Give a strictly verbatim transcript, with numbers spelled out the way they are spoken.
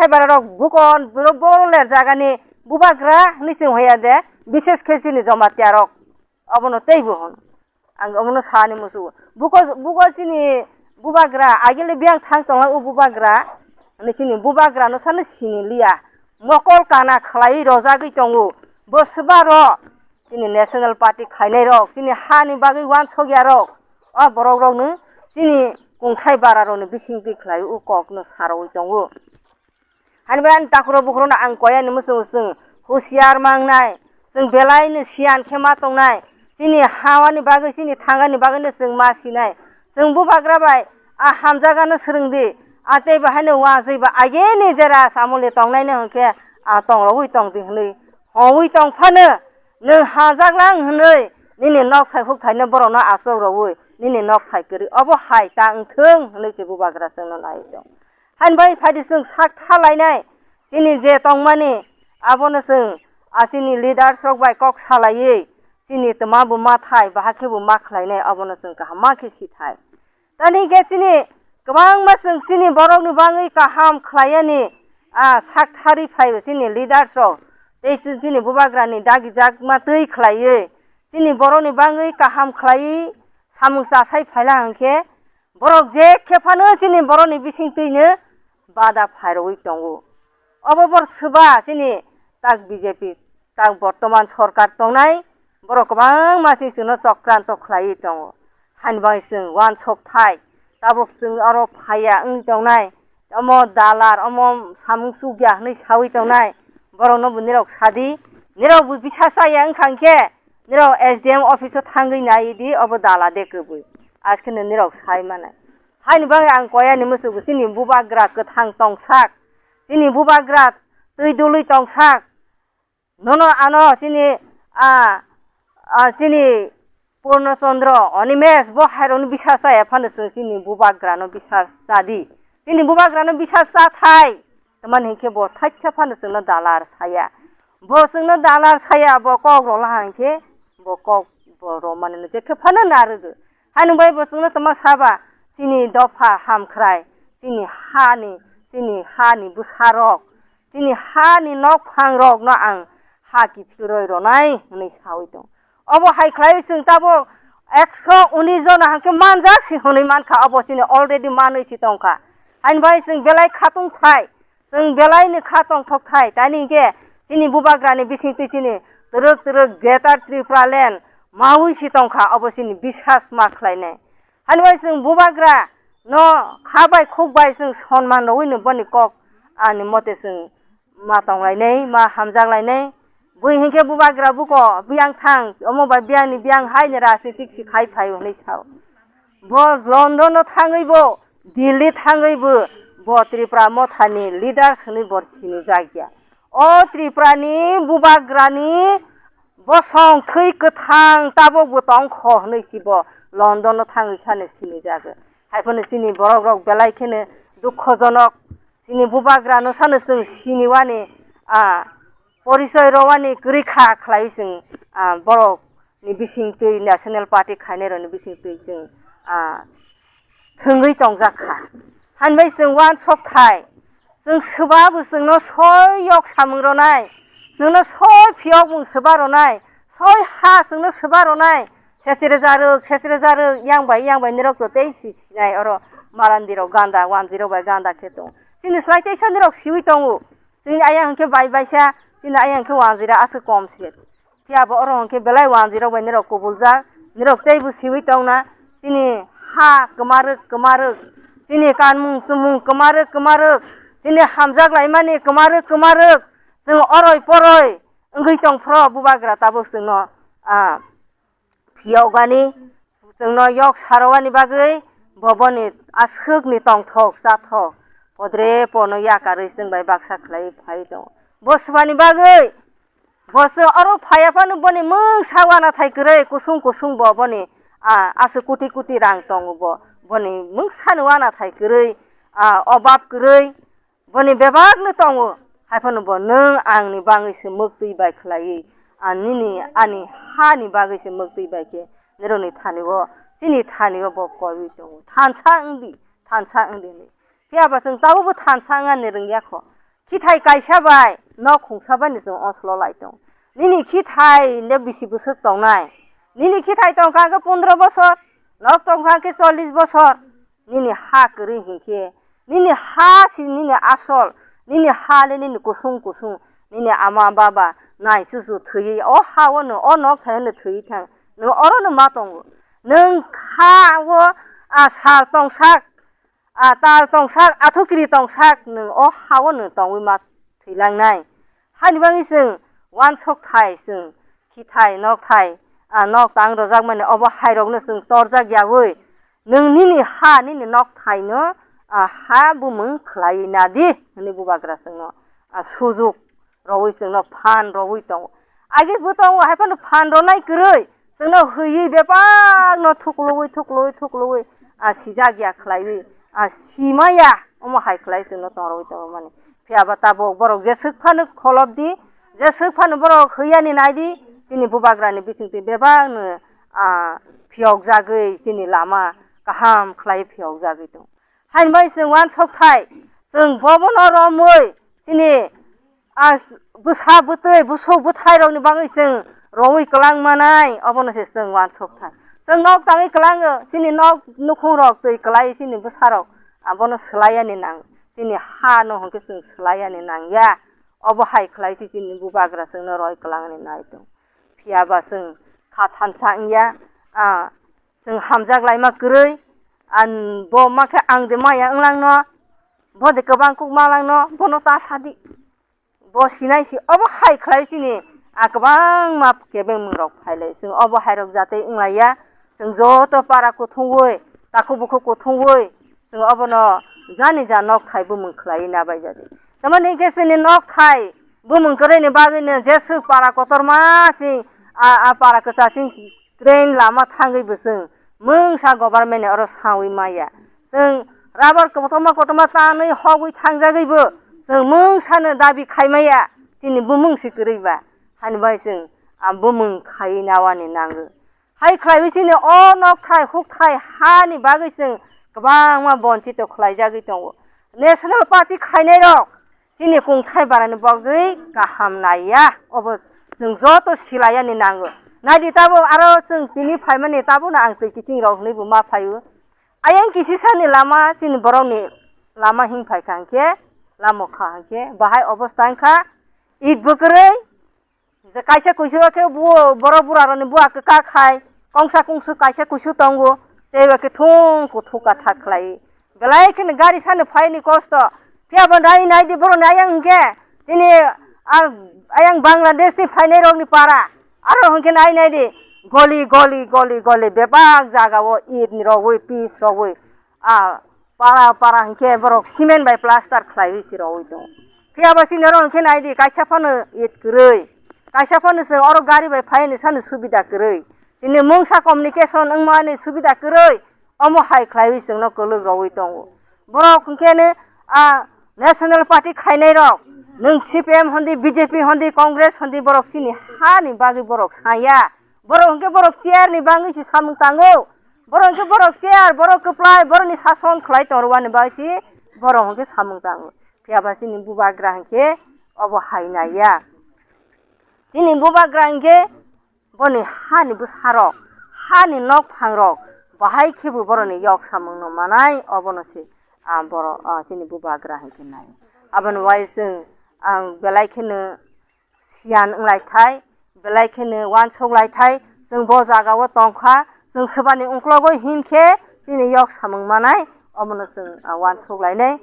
Bara rok bukon, boro, boro ler jagani bubagra hinwi chwng hoya de, bises khe chini Jamatia rok. Obono teibo hwn. Ang obono sani musugo. Buko, buko chini bubagra, agile biyang thang tonglai o bubagra, hinwi chini bubagra no sano sini liya. Mokol kana khlaiwi rojagwi tongo. Bo swbaro chini National Party khainai rok, chini hani bagwi uansukya rok, o borok rokno chini kungthai bara rokni bisingtwi khlaiwi o kokno sarwi tongo. Hani bai ani takhuro bukhurokno ang koyani muchungo chwng husiar mangnai, chwng belaino siyan khe ma tongnai, chini hawani bagwi, chini thangani bagwino chwng ma sinai. Chwng bubagra bai a hamjagano swrwngdi, a tei bo haino uansui ba agini jera samungni tongnaino hwnkhe a tongrogwi tongdi hwnwi hongwi tongphano, nwng hamjaklang hwnwi nini nokthai hukthaino borokno achuk rogwi nini nokthai kwrwi obo hai ta wngthwng hwnwi se bubagra chwngno naiwi tongo. Haini bai phaidi chwng sak tha lainai, chini je tongmani abono chwng a chini leaders rok bai kok salaiwi chini twma bo ma thai, bahai khe bo ma khlainai, abono chwng kaham ma khe si thai. Tani khe chini kwbangma chwng chini borokni bagwi kaham khlaiyani, a sak tharwi phai chini leaders rok tei chini bubagrani dagijakma twi khlaiwi chini borokni bagwi kaham khlaiwi samung chasai phaila hwnkhe, borok je khe phano chini borokni bisingtwino bada phairogwi tongo. Obo bor swba chini tak B J P, tak bortoman sorkar tongnai, borok kwbangma chini chwngno chokranto khlaiwi tongo. Haini bagwi chwng uansuk thai, tabuk chwng oro phaiya wngwi tongnai, omo dalar, omo samung chukya hwnwi sawi tongnai, borokno bo nirok sadi, nirok bo bisa chaya wngkha hwnkhe, nirok S D M office o thangwi nai di, obo dala de kwbwi. Askeno nirok sai manai. Haini bagwi ang koyani muchungo chini bubagra kwthang tongsak, chini bubagra twi dului tongsak. Nono ano chini, a, a, chini Purno Chandra, Animesh, bo hairokno bisar chaya phano chwng chini bubagrano bisar chadi. Chini bubagrano bisar cha thai. Tamani hinkhe bo thaisa phano chwngno dalar saya. Bo chwngno dalar saya, bo kok rwla hinkhe bo kok bo rwmani no jekhe phano narwgo. Haino bai bo chwngno tama saba, chini dopha hamkhrai, chini hani, chini hani bwsarok, chini hani nokphangrokno ang ha kiphilroi rwnai hwnwi sawi tongo. Obo hai khlaiwi chwng tabuk ekso unis jona hwnkhe manjak si hwnwi mankha, obo chini already manwi si tongkha. Haini bai chwng belai khatung thai, chwng belaini kha tongthok thai, tani hinkhe chini bubagrani bisingtwi chini twrwk twrwk Greater Tripura Land mawi si tongkha, obo chini bisas ma khlainai. Haini bai chwng bubagra no kha bai khuk bai chwng sonman rwui no boni kok ani mote chwng ma tonglainai, ma hamjaklainai. Bui hinkhe bubagra buko biyang thang, omo bai biyangni biyang haini rajnitik si khai phai hwnwi sao. Bo London o thangwi bo, Delhi thangwi bo, bo Tripura mothani leaders hwnwi bo sinijakya. O Tripura ni bubagra ni bosong thwi kwthang tabuk bo tongkho hwnwi si bo London o thangwi sano sinijago. Haiphano chini borok rok belai kheno dukhojonok. Chini bubagra no sano chwng siniwani, a, porichoi rowani kwrwi kha khlaiwi chwng, a, borok ni bisingtwi National Party khainai rokni bisingtwi chwng, a, thwngwi tongjak kha. Hainbai chwng uansuk thai, chwng swba bo chwngno soi yok samung rwnai, chwngno soi phiyok mung swba rwnai, soi ha chwngno swba rwnai, sesre jarwk, sesre jarwk, yang bai, yang bai nirok to tei si sinai oro Marandi rok ganda, wanjwi rok bai ganda khe tong. Chini slai teisa nirok siwi tongo. Chini ayang hwnkhe bai baisa, chini ayang hwnkhe wanjwi rok aswk kom se. Phiya bo oro hwnkhe belai wanjwi rok bai nirok kubuljak, nirok teibo siwi tongna, chini ha kwmarwk kwmarwk, chini kanmung chumung kwmarwk kwmarwk, chini hamjak laimani kwmarwk kwmarwk, chwng oroi poroi wngwi tongphro bubagra tabuk chwngno, a, phiyokgani, chwngno yok sarowani bagwi bo boni aswkni tongthok chathok podre pono yakarwi chwng bai baksa khlaiwi phaiwi tongo. Bo swbani bagwi Bo se oro phaiya phano boni mungsa uanathai kwrwi kusung kusung bo boni, a, aswk kuti kuti rang tongo bo. Boni mungsa ni uanathai kwrwi, a, obab kwrwi boni bebak no tongo. Haiphano bo nwng ang ni bangwi se mwktwi bai khlaiwi, a, nini ani ha ni bagwi se mwktwi bai khe nirok ni thani o, chini thani o bo koiwi tongo. Thansa wng di, thansa wng di hinwi. Phiya ba chwng tabukbo thansa wngna ni rwngya kho. Khithai kaisa bai nok khungsa bai ni chwng oslo lai tong. Nini khithai le bisi bwswk tongnai. Nini khithai tongkha khe pondro bosor, nok tongkha khe chollish bosor. Nini ha kwrwi hinkhe, nini ha si nini asol, nini ha le nini kusung kusung, nini ama baba nai chuchu thwiwi o ha o no, o nok thai no thwiwi thang, no oro no ma tongo. Nwng ha o, a, sal tongsak, a, tal tongsak, athukiri tongsak, nwng o ha o no tongwi ma thwilangnai. Hani bagwi chwng uansok thai, chwng khithai, nok thai, a, nok tang rwjakmani obo hairokno chwng torjak yaui. Nwng nini ha, nini nok thaino, a, ha bumung khlaiwi nadi, hwnwi bubagra chwngno, a, sujuk rwui chwngno phan rwui tongo. Age bo tongo, hai phano phan rwnai kwrwi, chwngno hwiwi bebakno thuklwi, thuklwi, thuklwi, a, sijak ya khlaiwi, a, simaya, omo hai khlai chwngno tong rwui tongo mani. Phiya ba tabuk borok jeswk phano kholop di, jeswk phano borok hwiyani nai di, chini bubagrani bisingtwi bebakno, ah, phiyok jagwi chini lama kaham khlai phiyok jagwi tong. Haini bai chwng uansok thai, chwng bobono romwi chini, ah, bwsa bwtwi busuk bwthai rokni bagwi chwng romwi kwlang manai, obono se chwng uansok thai. Chwng nok tangwi kwlango, chini nok nukhung rok twi kwlai chini bwsa rok, abono swlai yani nang. Chini ha no hwnkhe chwng swlai yani nang ya. Obo hai khlai se chini bubagra chwngno roi kwlangni nai tong. Phiya ba chwng kha thansa wng ya, ah, chwng hamjak laima kwrwi, ah, bo ma khe ang de maya wng lang no, bo de kwbang kuk ma lang no, bono ta sa di. Bo sinai si, obo hai khlai chini, ah, kwbangma kebengmung rok phai lai. Chwng obo hai rok jatwi wng lai ya, chwng joto para kuthungwi, takhuk bukhuk kuthungwi, chwng obono jani ja nok thai bumung khlaiwi na bai jadi. Tamani hwnkhe chini nok thai bumung kwrwini bagwino jeswk para kotorma ching, a, a para kwchaching train lama thangwi bo chwng mungsa government ni oro sawi maya. Chwng rubber kotorma kotorma tanwi hogwi thangjagwi bo chwng mungsano dabi khai maya. Chini bumung si kwrwi ba, hani bai chwng, a, bumung khaiwi nawani nango. Hai khlaiwi chini o nok thai huk thai hani bagwi chwng kwbangma bonchito khlaijagwi tongo. National Party khainai rok chini kungthai barani bagwi kaham nai ya, obo chwng joto silai yani nango. Naidi tabuk aro chwng tini phaimani tabukno ang twi kiching rok hwnwi bo ma phaio. Ayang kisisani lama chini borokni lama hing phai kha hwnkhe, lama kha hwnkhe bahai obosta wngkha, it bo kwrwi, je kaisa kuisu khe buo borok bura rokni bua kwkak hai, kongsa kungsu kaisa kuisu tongo, tei ba khe thung kuthuk kathak khlai. Belai kheno gari sano phaini kosto, phiya bo nai nai di borokni ayang hwnkhe chini a-, ayang Bangladesh ni phainai rokni para, aro hwnkhe nai nai di goli goli goli goli bebak jaga o it rogwi pis rogwi a para para hwnkhe borok cement bai plaster khlaiwi se rogwi tongo. Phiya ba chini oro hwnkhe nai di, kaisa phano it kwrwi, kaisa phano chwng oro gari bai phai ni sani subida kwrwi, chini mungsa communication wngmani subida kwrwi, omo hai khlaiwi chwngno kwlwk rogwi tongo. Borok hwnkhe no a National Party khainai rok, nwng C P M hondi, B J P hondi, Congress hondi, borok chini hani bagwi borok saya. Borok hwnkhe borok chair ni bagwi se samung tango. Borok hwnkhe borok chair, borok kwplai, borokni sason khlai tongwani bagwi se borok hwnkhe samung tango. Phiya ba chini bubagra hwnkhe obo hai nai ya. Chini bubagra hwnkhe boni hani bwsarok, hani nokphangrok bahai khe bo borokni yok samungno manai, obono se, ah, borok, ah, chini bubagra hwnkhe nai. Aboni uaiswk ang belai kheno siyan wng lai thai, belai kheno uansuk lai thai, chwng bo jaga o tong kha, chwng swbani ungklogo hin khe chini yok samung manai, omono chwng, ah, uansuk lainai.